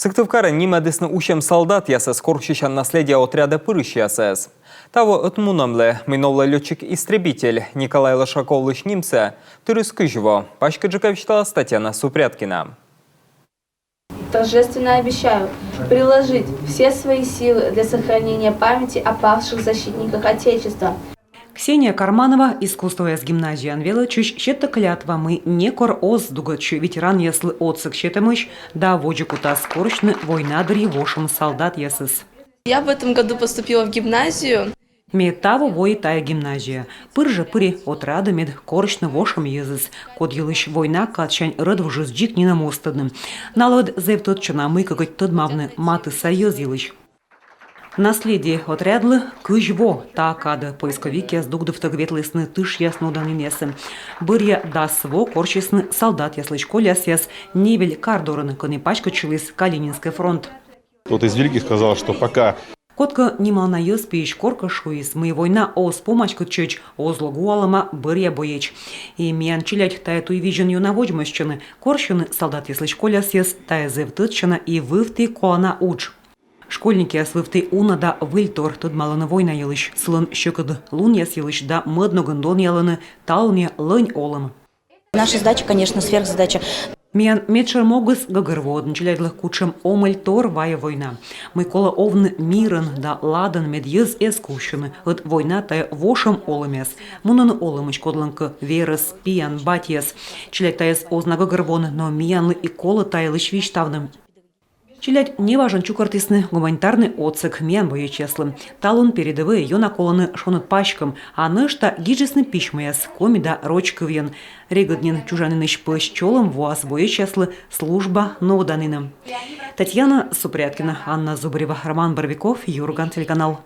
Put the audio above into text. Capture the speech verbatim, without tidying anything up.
Сыктывкарын нимӧдісны усьӧм салдатъясӧс корсьысян «Наследие» отрядӧ пырысьясӧс. Таво ӧтмунӧмлы, мый новлӧ лётчик-истребитель Николай Лошаковлысь нимсӧ, тырис кызь во. Паськыдджыка висьталас Татьяна Супряткина. Торжественно обещаю приложить все свои силы для сохранения памяти о павших защитниках Отечества. Ксения Карманова, искусствояс гимназияын велӧдчысь, сетӧ клятва, мый некор оз дугӧдчы ветеранъяслы отсӧг сетӧмысь да водзӧ кутас корсьны война дырйи вошӧм салдатъясӧс. Я в этом году поступила в гимназию. Ме таво вои тайӧ гимназияӧ. Пыр жӧ пыри отрядӧ, мед корсьны вошӧм йӧзӧс, код йылысь война кадсянь рӧдвужыс дзик нинӧм оз тӧдны. Налы ӧд зэв тӧдчана мыйкӧ кӧть тӧдмавны матысса йӧз йылысь. «Наследие» отрядлы кызь во. Та кадӧ поисковикъяс дугдывтӧг ветлісны тышъяс нуӧдан инъясӧ. Бӧръя дас во корсисны салдатъяслысь колясъяс Невель кар дорын, кӧні паськӧдчыліс Калининскӧй фронт. Кто-то из великих сказал, что пока Кодкӧ нималана йӧз пиысь коркӧ шуис, мый война оз помаськӧдчӧдз, оз ло гуалӧма бӧръя боец. И миян челядь тайӧ туй визьӧн ёна водзмӧстчӧны, корсьӧны салдатъяслысь колясъяс. Тайӧ зэв тӧдчана и вывті колана удж. Школьникъяс вывті уна да выльтор тӧдмалӧны война йылысь, сылӧн сьӧкыд лунъяс йылысь да мӧд ногӧн донъялӧны талунъя лӧнь олӧм. Наша задача, конечно, сверхзадача. Миян медшӧр могыс — гӧгӧрвоӧдны челядьлы, кутшӧм омӧльтор вайӧ война. Мый колӧ овны мирӧн да ладӧн, мед йӧз эз кувсьыны, ӧд война — тайӧ вошӧм олӧмъяс. Мунӧны олӧмысь кодлӧнкӧ верӧс, пиян, батьяс. Челядь тайӧс оз на гӧгӧрвоны, но миянлы и колӧ та йылысь висьтавны. Челядь неважӧн чукӧртісны гуманитарнӧй отсӧг миян боецъяслы. Талун передӧвӧйӧ ёна колӧны шоныд паськӧм, а нӧшта гижисны письмӧяс коми да роч кывйӧн. Регыд нин чужан инысь пӧсь чолӧм воас боецъяслы служба нуӧдан инӧ. Татьяна Супряткина, Анна Зубарева, Роман Боровиков, «Юрган» телеканал.